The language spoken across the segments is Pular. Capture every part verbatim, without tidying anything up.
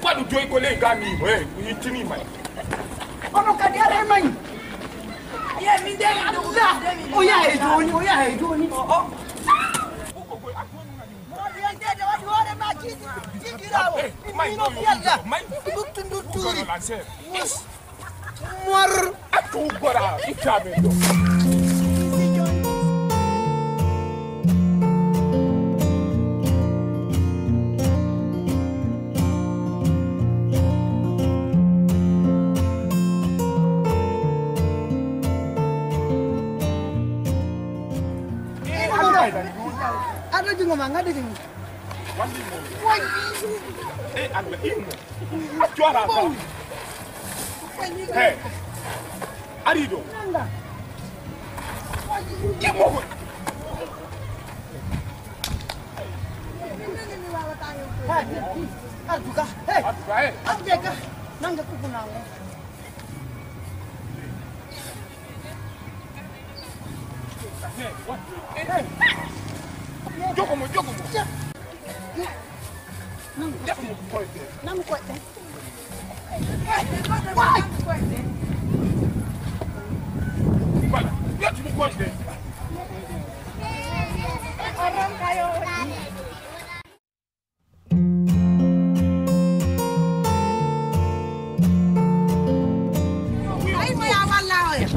Waɗu joy ko ley gami mo, eh, mi yittinii ma. Kono kadi aray mañi. Ye, min de, o yahay jooni, o yahay jooni. Mawɗo yonteede waɗi hoore ma jiiɗi, jiiɗiraawo. Min o fiyalla. Luttu ndur tuuri. Mor. Accu uggora, ittaɓe ɗo. Aɗa jungo ma, ngaɗa jungo. Wandi mo. Wandi. Eh, Allah, immo. Accu ara ka. Hey. Ari ɗo. Immo. Arduka. Hey. Arduka, hey. Arduka. Nanga kuku nango. Jogo mo, jogo mo. Jogo mo koyɗe. Nan koyɗe. Voilà, yettu mo koyɗe. Ay, mo ya walla oya.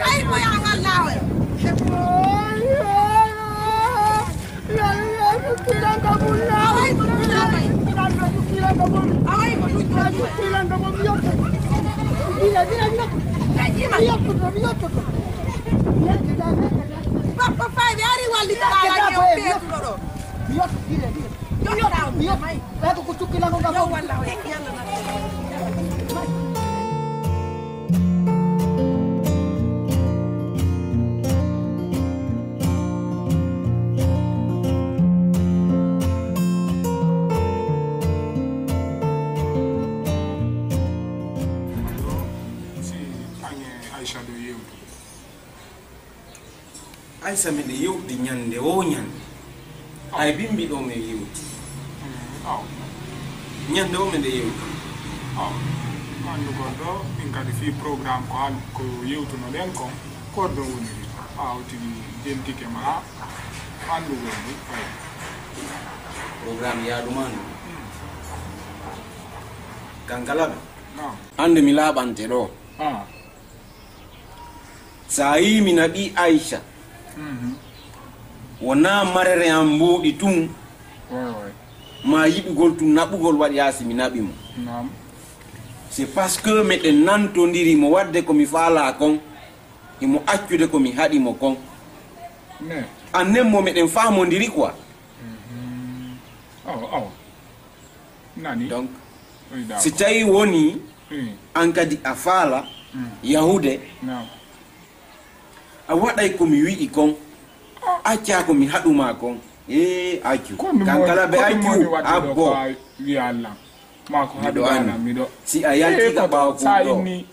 Ay, mo ya walla oya. Ay, mo ya walla oya. Ay, mo ya walla oya. Ay, mo ya walla oya. Ay, mo ya walla oya. Papa Faye, ɓe ari wallitagol yo ɓeetuɗo ɗo. Yo walla o, Yalla na. Si ɓaŋe Aisha ɗo yewtu. Aysa, miɗo yewtude ñannde woo ñannde. Ay bimbi ɗo men yewti. Mm, aw. Ñannde woo men ɗe yewti. Aw. Anndugol ɗo, min kadi fii programme ko hal-, ko yewtunoɗen kon, ko ɗon woniri. Ɓaawo tigi jentike ma, anndugol ɗum, ay. Programme yaadumaandu. Mm. Kankalaɓe. Naam. Anndu mi laaɓante ɗo. Ah. Sa yii mi naɓii Aysa, mhm, wonaa marere an mbuuɗi tun, ouais, ouais, maa yiɗugol tun naɓugol waɗi haa si mi naɓi mo. Naam. C'est parce que meɗen nantondiri mo waɗde ko mi faalaa kon, himo accude ko mi haɗi mo kon. Mais annen mo meɗen faamondiri quoi. Mhm. Awa, awa. Nani? Donc, oui, si d'accord. Tawi woni, hmm, an kadi a faala, hmm, yahude, naam, a waɗay ko mi wi'i kon, accaa ko mi haɗu maa kon. Ee, accu. Ko mi kankala ɓe accu, abbo. Wi'a Allah. Maa ko haɗu maa, miɗo si a yalti ka ɓaawo ko sa ɗo. Inni,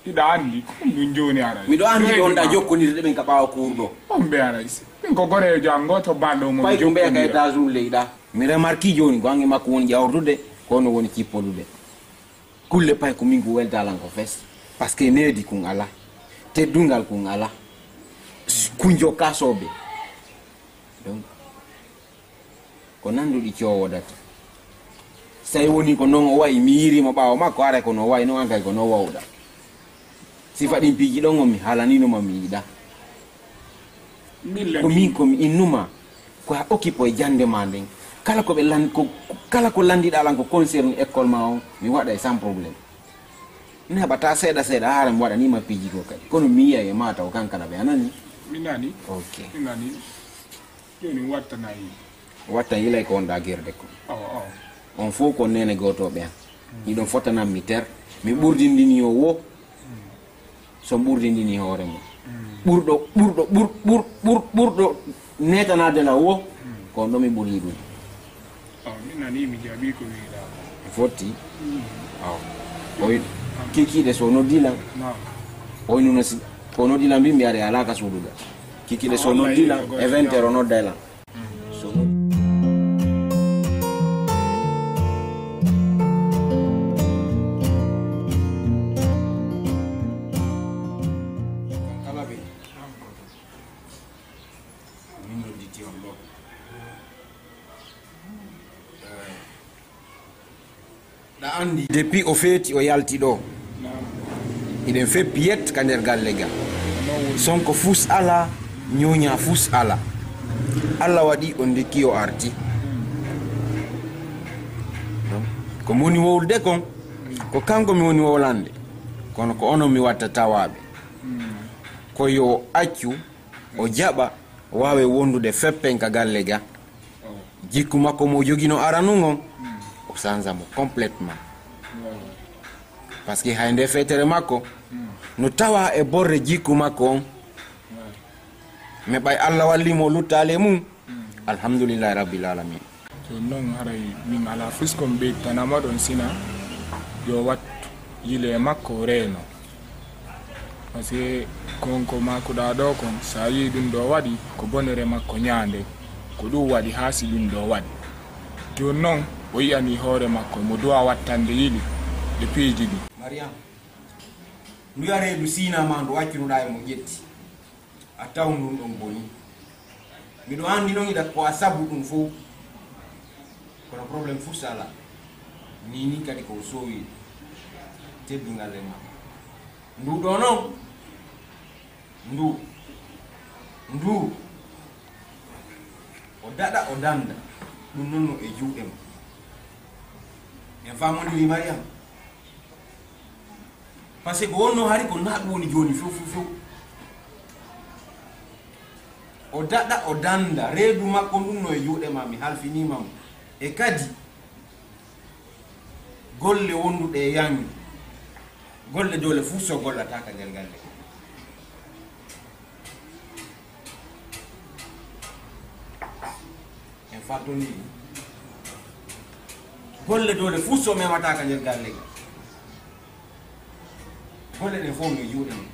hiɗa anndi, ko ɗum jooni ara. Miɗo anndi on ɗa jokkondirde ɓen ka ɓaawo kuurɗo. On ɓe ara isi. Min ko goreejo an gooto baɗɗo mo. Fay ko mbeya ka étage um leyɗa. Mi remarki jooni ko ange makko woni ƴawtude, ko no woni cippodude. Kulle pay ko min ko weltalan ko fes. Parce que needi kun ala. Teddungal kun ala. Kun jokka soɓe. Donc, ko nanduɗi coowodata. Say woni ko non o wayi, mi yiiri mo ɓaawo makko, aray ko no wayi, non an kay ko no wawɗa. Sifa ɗin piiji ɗon on mi haalaniino ma mi yiɗa. Ko min ko mi innuma, ko a occupé e jannde ma nden. Kala ko ɓe lan-, ko, kala ko landiɗaa lan ko concerne école ma on, mi waɗay sans problème. Mi heɓata seeɗa seeɗa, hara mi waɗanii ma piiji goo kadi. Kono mi yi'ay e ma taw kankana ɓe a nani? Mi nani. Ok. Mi nani. Jooni mi wattana yimɓe. Watta yilay ko wonɗaa gerde ko. Awa, awa. On fof ko neene gootooɓe an. Mm. Miɗon fotanan mi ter. Mi ɓurdindini o wo. Mm. So ɓurdindini hoore mum. Mm. Ɓurɗo, ɓurɗo, ɓur-, ɓur-, ɓur-, ɓurɗo neetanaade la wo. Mm. Ko on ɗo mi ɓuri yiɗude. Awa, mi nanii, mi jaɓii ko wi'uɗaa kon. Fotti. Mm. Awa. O wi-, kikiiɗe so noddi lan. Naam. O wi nuno si, ko noddi lan mbi, mi ari alaa ka suuduga. Kikiiɗe so noddi lan, e vingt heures o nodday lan. Mm. So noddi. Anndi, depuis o feeti, o yalti ɗoo. Hiɗen feppi yet ka nder galle ga. Sonko fus alaa, ñooñaa fus alaa. Alla waɗi o ndikki o arti. Ko mi woni wowlude kon, ko kanko mi woni wowlande. Kono ko onon mi watta tawaaɓe. Ko yo o accu, o jaɓa, o waawe wondude feppen ka galle ga. Jikku makko mo o joginoo aranun on, o sansa mo complètement. Parce que hay nde feetere makko, no tawa e borre jikku makko on. Mais ɓay Alla walli mo, o luttaali e mun, alhamdulillahi rabbil alamin. Jooni non, haray min alaa fus ko mi ɓeyditanamo ɗon, sina yo wattu yile e makko, o reeno. Parce que kon ko maakuɗaa ɗoo kon, si a yi'ii ɗun ɗoo waɗi, ko bonere makko ñaande, ko ɗun waɗi haa si ɗun ɗoo waɗi. Jooni non, o yi'anii hoore makko, mo duwaa wattande yili e piiji ɗin. Mariam, ndu yaree ndu siinaa ma, ndu accunoɗaa e mo ƴetti. A tawan ɗun ɗon bonii. Miɗo anndi non hiɗa ko a sabu ɗun fow. Kono problème fuu sala. Nii nii kadi ko o soowi teddungal e maa. Ndu ɗoo non, ndu, ndu, o daɗa, o dannda. Ɗun non no e juuɗe mum. En faamondiri, Mariam? Parce que ko wonno hari ko naɗu woni jooni few, few, few. O daɗa, o dannda, reedu makko ndun no e juuɗe maa, mi halfiniima mo. E kadi, golle wonduɗe e yangi, golle doole fuu so gollata ka nder galle. En faaltondiri. Golle doole fuu so memata ka nder galle ga. Golle ɗen fow no e juuɗe mum.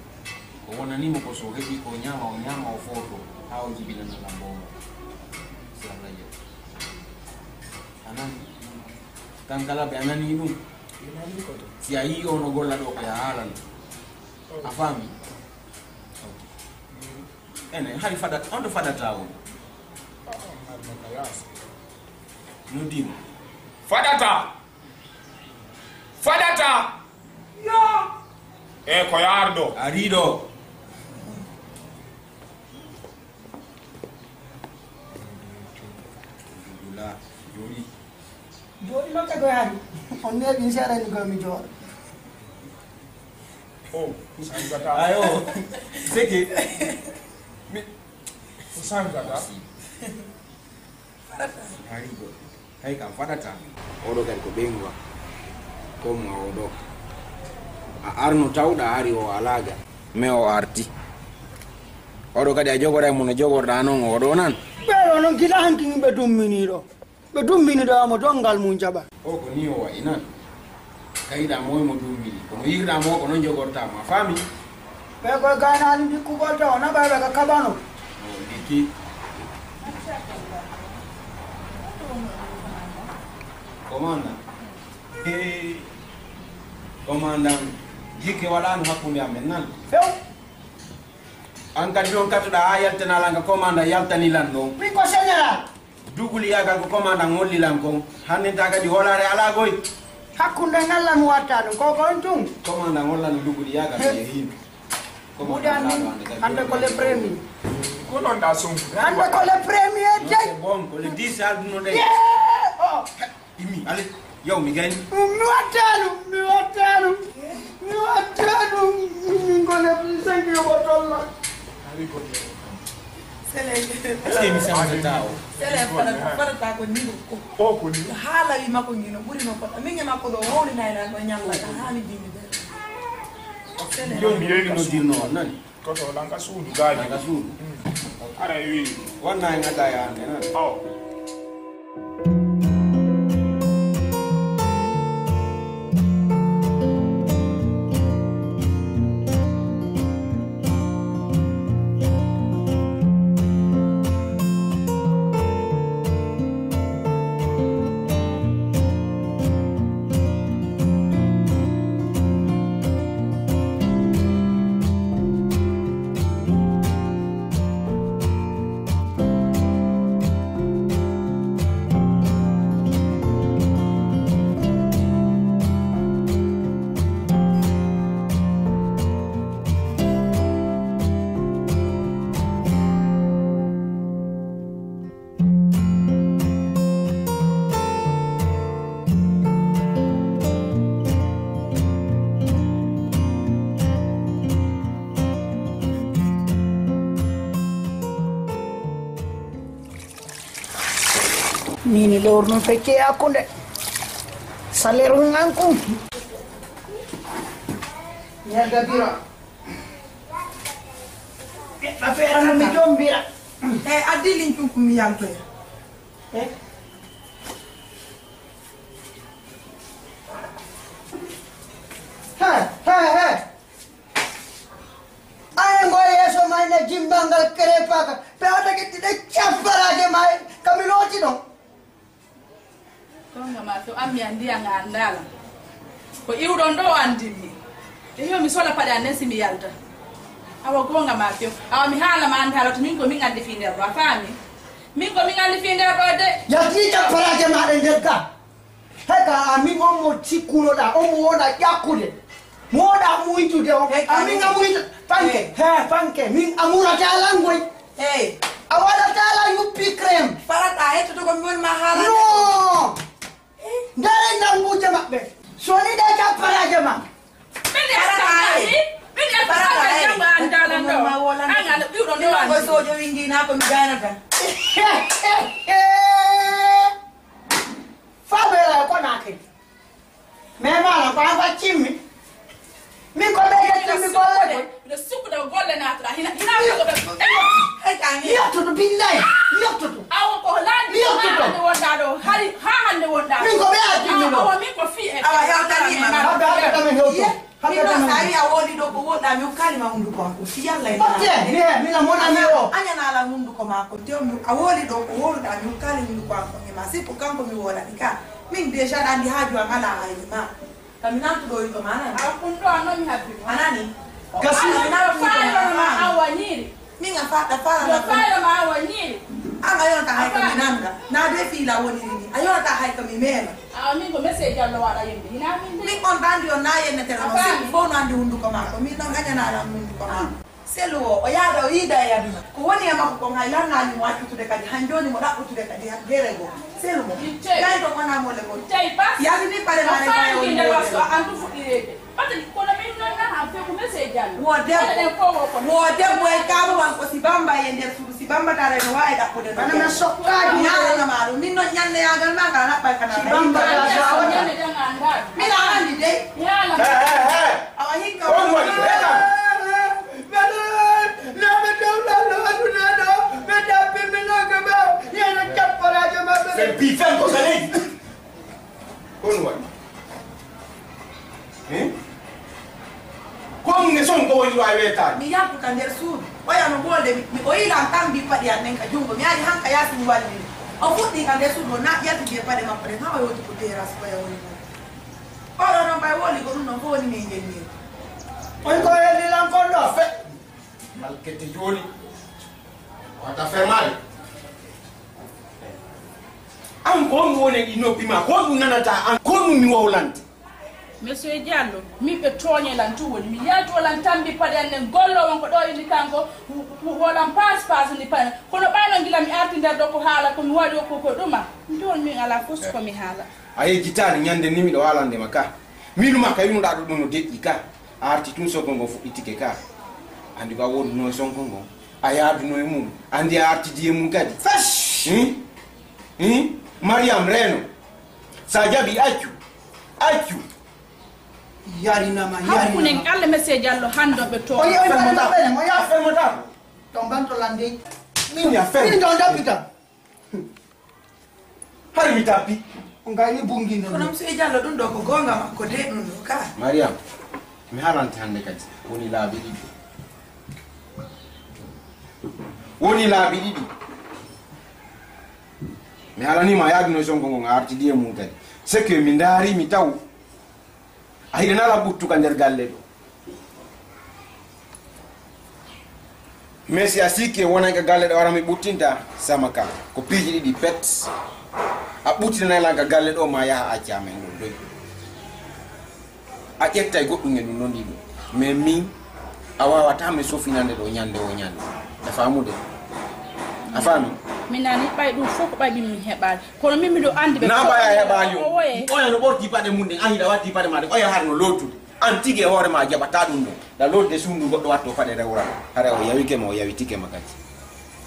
Ko wonani mo ko so heɓi ko ñaama, o ñaama, o footo, haa o jibinana lambo o. Si Allah jaɓi. A nani? Kankalaɓe, a nani ɗum? Si a yii o no golla ɗo, ko ya haalano. A faami? Ene, hari fada, on ɗo fadata on. Noddiima. Fadata! Fadata! Yo! E ko yaar ɗo? Ari ɗo. Abdullah, jooɗi. Jooɗi non ka ko yaari. On neeɓi seeɗa ni ko mi jooɗo. Oh, sangata. Ayo. Seke. Mi. Sangata. Hari go. Hay kam fadata. Oɗo kadi ko ɓeyngu am. Ko mo oɗo. A arno tawɗa hari o alaa ga. Mais o arti. Oɗo kadi a jogoray mo no jogorɗa non oɗo nan. Ɓeɗo non gila hanki ɓe dummini ɗo. Ɓe dummini ɗo mo dongal mum jaɓa. O ko ni o wa'i nan. Kayiɗa mo mo dummini. Kono yiɗa mo ko non jogorta mo. A faami? Ɓe koy gaynaali ndikkugol to, o naɓay ɓe ka kabano. O ndikki. Commandant. Hey. Commandant, jikke waɗaano hakkunde amen nan. Few. An kadi ɗon katuɗa haa yaltana lan ka commandant yaltani lan ɗon. Min ko général. Duguli yagal ko commandant ngolli lan kon. Hannden ta kadi hoolaare alaa goy. Hakkunde ngal lan watta ɗum ko ko on tun. Commandant ngollan duguli yagal ko yehin. Muɗa min, hannde ko le premier. Ko non da son. Hannde ko le premier day. C'est bon, ko le dix alduno day. Yeah! Oh. Imi, ale, yow mi gani. Mi watta ɗum, mi watta ɗum, mi watta ɗum. Min ko le cinq yo ko tolla. Sele. Est-ce que mi sensata o? Sele fadata, fadata ko ni ko. O ko ni. Haala wi makko ngino ɓuri no fota. Min e makko ɗo wowlinay lan ko ñalla ka haa mi jindi bel. Sele. Yo mi reni no dirno on nani. Koto lan ka suudu gaaji. Lan ka suudu. Mm. Ara e wi. Wonna en adda e hannde nani. Aw. Mini lewru nun feccee hakkunde. Salaire hun an kun. Yalda bira. Affaire mi jombira. Eh, addi lincun kun mi yaltoya. Eh? He, he, he. Aye ngo yeeso may ne jimbal ngal kerepaaka. Pe o tagi ɗiɗe capparaaje may ka mi looti ɗon. Goonga maa few, an mi anndi an a anndaa lan. Ko iwɗon ɗoo o anndin mi. E yo mi sola paɗe an nden si mi yalta. Awa goonga maa few. Awa mi haala ma annde haala to min ko min anndi fii nder ɗoo. A faami? Min ko min anndi fii nder ɗoo de. Yaltini capparaaje maa ɗen nder gaa. Heka a min on mo sikkunoɗaa, on mo wona ƴakkude. Mo wona muytude on. Heka a min a muyta-, fanke, he, fanke, min a murata lan ngoy. Hey. A waɗataa lan yuppi crème. Farata a hettoto ko mi woni ma haalande. Non. Ndare nannguuje maɓɓe. So ni ɗe capparaaje ma. Min e Farata a hettoto, min e hettoto, Farata a janngo an daalan ɗo. An a ɗo ɓiwɗo ɗo an. Ko sojo wingi na ko mi gaynata. Fabela ko nake. Mais mala ko an faccimmi. Min ko ɓe yettimmi golle ko. Miɗo sukkude ko golle naatoɗaa. Hina, hina ko ɓe, eh! Yottoto, billahi, yottoto. Awo ko laandi yottoto. Haa hannde wonɗaa ɗo. Hari, haa hannde wonɗaa ɗo. Min ko ɓe addinmi ɗo. Awa, awa, min ko fii e. Awa, hewtanii ma. Habbe, habbe, ɗamen hewto. Ye, habbe, min ɗon ɗamen so a hewto. Wii a wonii ɗo ko wonɗaa, mi hokkaali ma hunnduko an ko fii Alla e Batte, Alla. Ye, min a monanii o. A ñanaa lan hunnduko maa ko. Te o mi, a wonii ɗo ko wonɗaa, mi hokkaali hunnduko an ko e ma. Si ko kanko mi wonani ka. Min déjà ɗa anndi haaju an alaa e ma. Ka mi nantuɗo wito ma, a nani? A kun ɗo, a non mi habbi mo. A nani? Kasi. A non mi nantuɗo wito ma, a nani? A waniiri. Min a faɗa faɗa. Yo faɗa ma a waniiri. An a yonata hay ka mi nanga. Na be fiila woniri ni. A yonata hay ka mi meema. A min ko message Jallo waɗa yimɓe. Hina min de. Min on ɗandi on na yennete la. A faami? Fof no anndi hunnduko maa ko. Min non gañanaa lan hunnduko maa. Selu o, o yaada o yiida e aduna. Ko woni e makko kon hay lannaali mo accutude kadi, han jooni mo ɗaɓɓutude kadi gere goo. Selu mo. Tawi to kona mo le gol. Tawi pas. Yaasi ni pare mare kaya woni mo le gol. An tu fuɗɗireede. Pati kono min non na han fe ko mese jall. Wo debbo. Wo debbo e kaamu wan ko si Bamba e nder suudu, si Bamba tare no waawi ɗaɓɓude no. Bana men sokkaji. Ñaanana ma ɗum. Min non ñande yaagal ma ngal naɓɓay kana. Si Bamba tare no waawi. Min a anndi dey. Ñaanana. He, he, he. Awa hikka. On woni, he, he. Ɓe dawlano aduna ɗo, ɓe tappinmi nokka ɓe, yeno capparaajo maɓɓe. Sen bii fen ko sa leydi. Ko ɗum waɗi? Hein? Ko ɗum ne son ko woni wawi weetaade? Mi yaltu ka nder suudu. Oya no ɓoolde mi, mi, o yiilan tambi paɗi an nen ka junngo. Mi ari han ka yaasi mi wallini. O fuɗɗi ka nder suudu, o na yaltidi e paɗe makko ɗen, haa o yewti ko terrasse oya woni ɗon. Oɗo non ɓay woli ko ɗum ɗon fof woni min ngenni. On ko helli lan kon ɗo fe. Malkete jooni. Wata fe mal. An ko on woni ɗi noppi ma, ko ɗum nanata an, ko ɗum mi wowlante. Monsieur Diallo, min ɓe tooñe lan tu woni. Mi yaltu lan tambi paɗe an nen gollo won ko ɗo ini kanko, wo-, wo-, wolan paas paas ni paɗe. Kono ɓayno gila mi arti nder ɗo ko haala ko mi waɗi o ko ko ɗuma. Ndi won min ala fus ko mi haala. A yejjitaani ñande ni miɗo haalande ma ka. Miilu ma ka yunuɗaa ɗo ɗum no deƴƴi ka. A arti tun sonko ngon fuɗɗitike ka. Andi ko a wonduno e sonko ngon. A yaaduno e mum. Andi a artidi e mum kadi. Fes! Hin? Hin? Mariam reeno. Sa jaɓi accu. Accu. Yarinama, yarinama. Hakkunen Alla message Allo hando ɓe to. O yi, o yi, o yi, o yi, o yi. Ton banto lande. Min ya fen. Min ton dabbita. Hari mi tappi. On gayni bungi non. Kono monsieur Diallo ɗum ɗo ko goonga makko de ɗum ɗo ka. Mariam, mi harante hannde kadi. Woni laabi ɗiɗi. Woni laabi ɗiɗi. Mi halanii ma yaaduno e sonko ngon a artidi e mum kadi. C'est que mi ndaari mi taw. A hiɗa nala ɓuttu ka nder galle ɗo. Mais si a sikki e wonay ka galle ɗo ara mi ɓuttinta sama ka. Ko piiji ɗiɗi pet. A ɓuttinanay lan ka galle ɗo ma yaha acca amen ɗo doy. A ƴettay goɗɗum e ɗum non ɗiɗo. Mais min a wawata mi sofinande ɗo ñande o ñande. A famude? A fami? Mi nani ɓay ɗum fof ko ɓay min mi heɓaali. Kono min miɗo anndi ɓe na ɓaya heɓaali o. Oya no ɓorti paɗe mum ɗen, a hiɗa watti paɗe ma ɗen, oya har no lootude. An tigi e hoore ma jaɓata ɗum ɗon. Ɗa lodde suudu goɗɗo watto paɗe rewra. Hara o yawike ma, o yawitike ma kadi.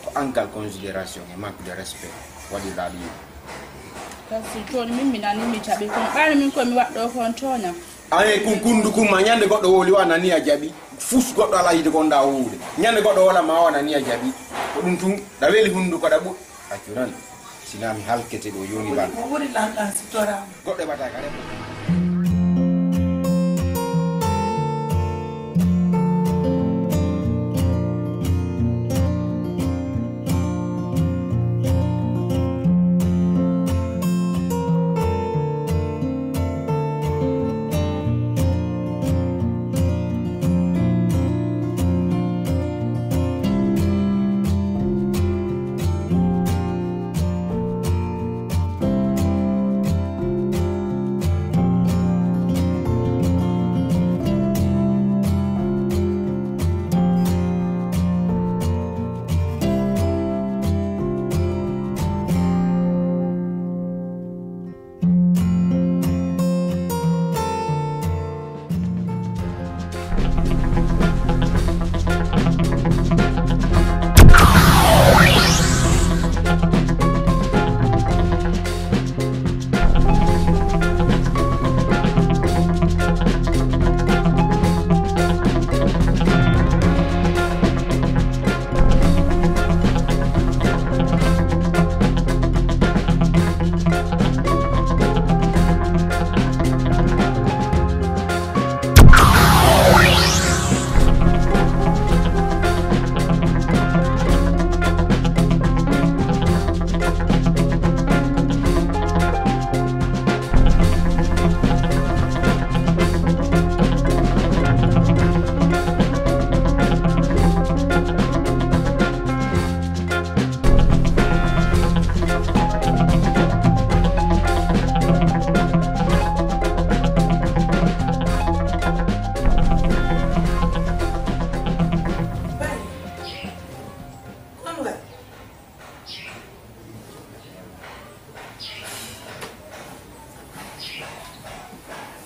Ko an kal considération e manque de respect waɗirɗa ɗum. Kasi jooni min mi nanii mi jaɓi kon. Ɓayno min ko mi waɗɗoo kon tooña. Aye, kun kundu kun ma, ñande goɗɗo wowli wa nanii a jaɓi. Fus goɗɗo alaa yiide kon ndaa wowlude. Ñande goɗɗo wowla ma wa nanii a jaɓi. Ko ɗum tun, ɗa weli hunduko ɗa ɓu-, a curan. Sinaa mi halkete ɗo jooni ban. Ko ɓuri lanɗan si toraama. Goɗɗo e ɓataa kare.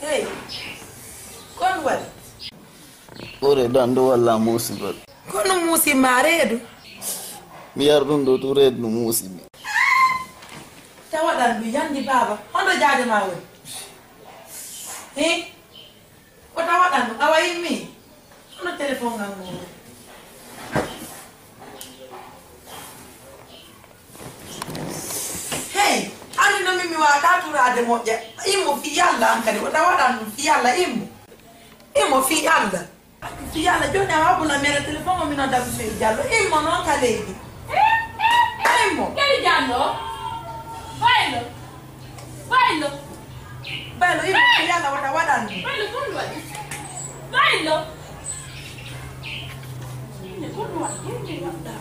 Hey, kon waɗi? Ɓure ɗan ɗo walla musiba. Kono muusi ma reedu? Mi yar ɗum ɗo tu reedu no muusi mi. Tawa ɗan ɗum yandi baaba, hondo jaade ma woni? Hi? Ko tawa ɗan ɗum awa yimmi? Hono telefon ngal ngol woni? Hey, anndi no min mi waawataa turaade moƴƴa. Immo fii Yalla an kadi, o tawa ɗan ɗum fii Yalla, immo. Immo fii Yalla. Fii Yalla, jooni a waabula mere telefon o, mi nodda Monsieur Diallo. Immo non ka leydi. Immo. Kadi Diallo. Baylo. Baylo. Baylo, immo, fii Yalla wata waɗan mi. Baylo, ko ɗum waɗi? Baylo. Ine, ko ɗum waɗi? Ine, waɗɗa.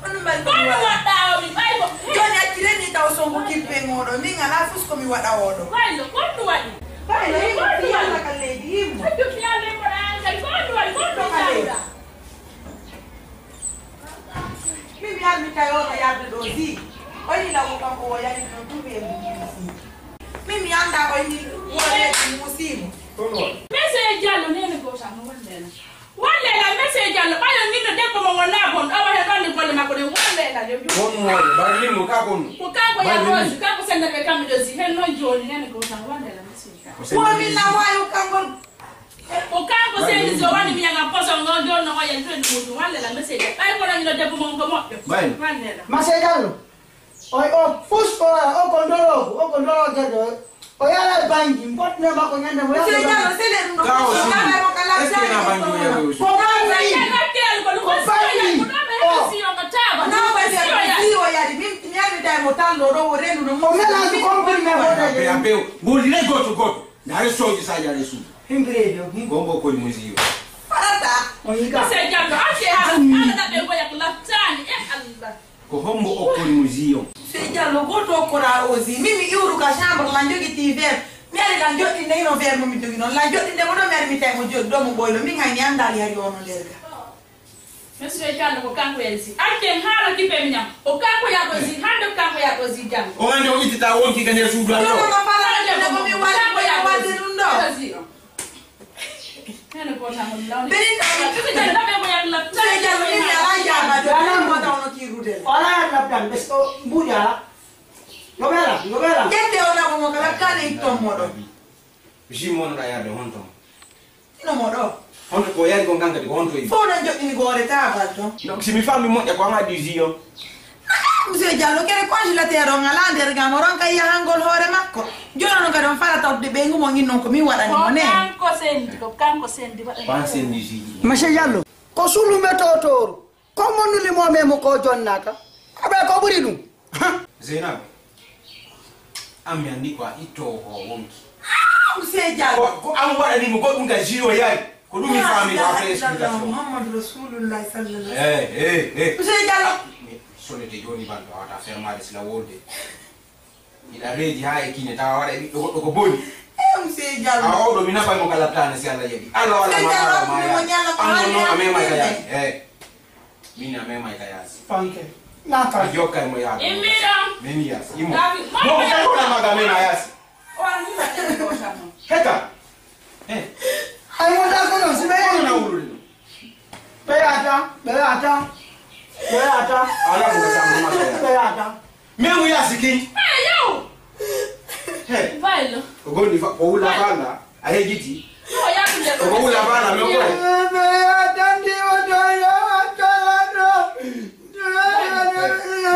Kono mbay ko mi waɗa. Jooni accire ni taw sonko kippen oɗo. Min alaa fus ko mi waɗa oɗo. Baylo, ko ɗum waɗi? Baylo, himo fii Yalla ka leydi, himo. Ko ɗum fii Yalla, himo ɗa an kadi. Ko ɗum waɗi? Ko ɗum waɗi? Min mi armi kay oɗo yarde ɗo si. O yiɗa ko kanko o yari ɗo duuɓi e mbuuɗi si. Min mi anndaa o yiɗi wonde muusiimo. Monsieur Diallo, nene ko tan wonde na. Wonde la, Monsieur Diallo, ɓayo min no debbo mo wona bon, awa he ɗon golle makko ɗen, wonde la, yo. Won moode, bari min mo ka kon. Ko kanko ya bosi, kanko sendata ɓe kamɓe ɗo si, hen non jooni, nene ko tan wonde la, Monsieur Diallo. Ko min na wayo kanko. Ko kanko seni si o wani mi yaga poson ngon, jooni no o yaltiri ɗum ɗum, wonde la, Monsieur Diallo. Ɓay kono min no debbo mon ko moƴƴo. Wonde la. Monsieur Diallo, o, o fus o, o ko ndorogu, o ko ndorogu. O yala bangi, mboɗ ne makko ñande mo yala. Monsieur Diallo, sele ɗum ɗo. Kawo sunu. Est-ce que na bangi o yago? Ko bangi. Ko bangi. O. Non, monsieur, si o yari, min, mi yari day mo tan ɗo, ɗo o rendu no. O mélange comprimé o. Abe, abe, woli le goto, goto. Ndaare sooji sa yare suudu. Himbirejo. Gombo ko mo ziyo. Farata. O yiga. Monsieur Diallo, ake ha. Ala da be goya ko laftani. Eh, Allah. Ko hombo okkori mo ziyon? Sey Diallo, goto okkora o zi. Min mi iwru ka chambre, lan jogi ti verre. Mi ari lan joɗɗinde hino verre mo mi jogi non. Lan joɗɗinde mo ɗo mi ari mi tawi mo joɗi ɗo mo ɓoylo. Min hay mi anndaali hari ono nder ga. Monsieur Diallo ko kanko e zi. Accen haala kipe mi ñam. Ko kanko ya ko zi. Hande ko kanko ya ko zi Diallo. O wande o ittita wonki ka nder suudu Alla o. Non, non, non, fala ko mi wala ko ya wande ɗum ɗo. Benin tawi. Sey Diallo, min mi alaa jaabaajo. Alaa mo taw no kiirude. O alaa laptan, parce que mbuuɗi alaa. Ngo ɓeela, ngo ɓeela. Ƴette o naɓo mo kala, kaane itton mo ɗo. Jus mo no ɗa yarde honto mo? Ino mo ɗo. Honto ko yari kon kankadi ko honto yi? Fof na joɗɗini ko hoore taabal ton. Donc si mi faami moƴƴa ko an addi jus on? Ah, monsieur Diallo, kere congélateur on alaa nder gam o ronka yahangol hoore makko. Jooni non kadi on fala tawtude ɓeyngu mon, in non ko min waɗani mo ne. Ko kanko sendi, ko kanko sendi waɗani. Ko an sendi jus ɗi. Monsieur Diallo, ko sulu metotooru. Ko monnuli mo men mo ko jonnaaka. Aɓe ko ɓuri ɗum. Zeynab, an mi anndi ko a ittoowo ko wonki. Ah, monsieur Diallo. Ko, ko an waɗani mo goɗɗum ka jus o yari. Ko ɗum mi faami ko après explication. Muhammadu Rasulullah sallallahu alaihi wasallam. Eh, eh, eh. Monsieur Diallo. Ah, mi solete jooni banto a wata fermaade sila wolde. Hiɗa reedi haa e kiine tawa waɗa e ɓiɗɗo goɗɗo ko boni. Eh, monsieur Diallo. A oo ɗo mi nafay mo ka lattaane si Allah jaɓi. Allah walla ma Allah ma yaasi. An non non a memay ka yaasi. Eh. Min a memay ka yaasi. Fanke. Naka. A jokkay mo yaasi. Immi ɗon. Min yaasi. Imo. Mo ko kay wona maga men a yaasi. O an ni ba ɗen ko tan. Heka. Eh. Ay mo da ko non si be. Ko na wulude ɗum. Ɓe yaata, ɓe yaata, ɓe yaata. Ala ko ka samu ma ɓe yaata. Ɓe yaata. Men mo yaasi kin. Hey, yo. Hey. Baylo. Ko gonni fa, ko wula fa Allah. A hejiti. Yo, ya ko ko wula fa Allah, men ko. Ɓe yaata ndi o to ya tala no.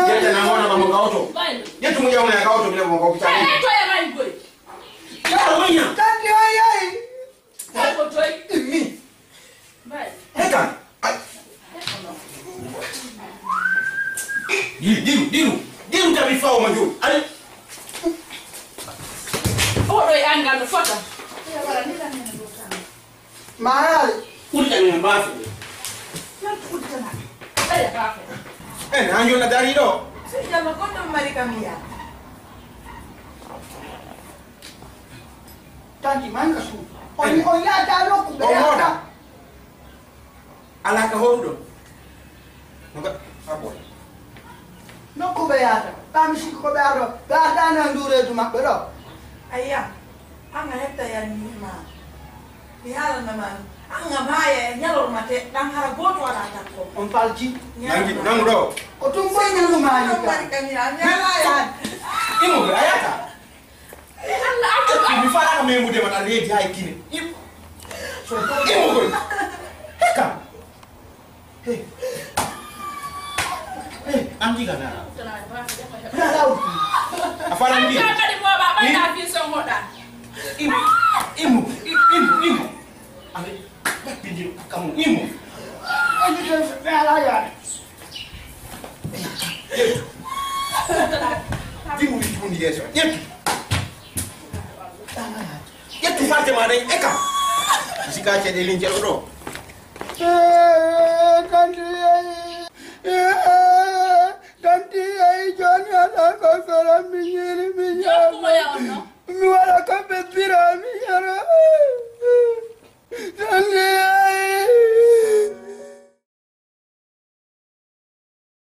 Yetta na mona ba mo ka oto. Baylo. Yettu mo yawna ka oto, bile mo ko. Hey, to ya mai boy. Ya wanya. Tan ndi o yayi. Hey, ko toy. Immi. Heka. Ay. Di, diru, diru. Diru tabi fawo ma jom. Ay. Oɗo e angal no fota. Maral. Ɓuri tan en baafe. Nan ko ɓuri tan. Ɓeya baafe. En, han jonna dari ɗo. Si jama goɗɗo mari kam ya. Tanti, manga suudu. On, on yaata nokku ɓe yaata. Alaa ka hoɗuɗon? No ka, a ɓooy. Nokku ɓe yaata. Ɓaa mi sikki ko ɓe arɗo. Ɓe ardaani e nduu reedu maɓɓe ɗo. Ayya, an a hetta yanni ma. Mi haalanna ma ɗum. An a maaya e ñalorma te, ɗan hara gooto alaa takko. On palti. Nangi, nangu ɗo. Ko tun boy nangu maani ka. Mari kam ya, mi alaa yaade. Imo, a yaata. Ƴetti, mi faalaaka memude ma, tan reedi haa e kine. Imo koy. Heka. Hey. Hey, an giga na. Na law. A faala ndi. Imo, imo, imo, imo. Ale, bindi kamu imo. An giga na la ya. Ƴettu. Dimu mi tuundi yeeso. Ƴettu. Ƴettu faate ma ɗen, eka. Sika ceɗe lincel ɗo. Eh, kanti, eh.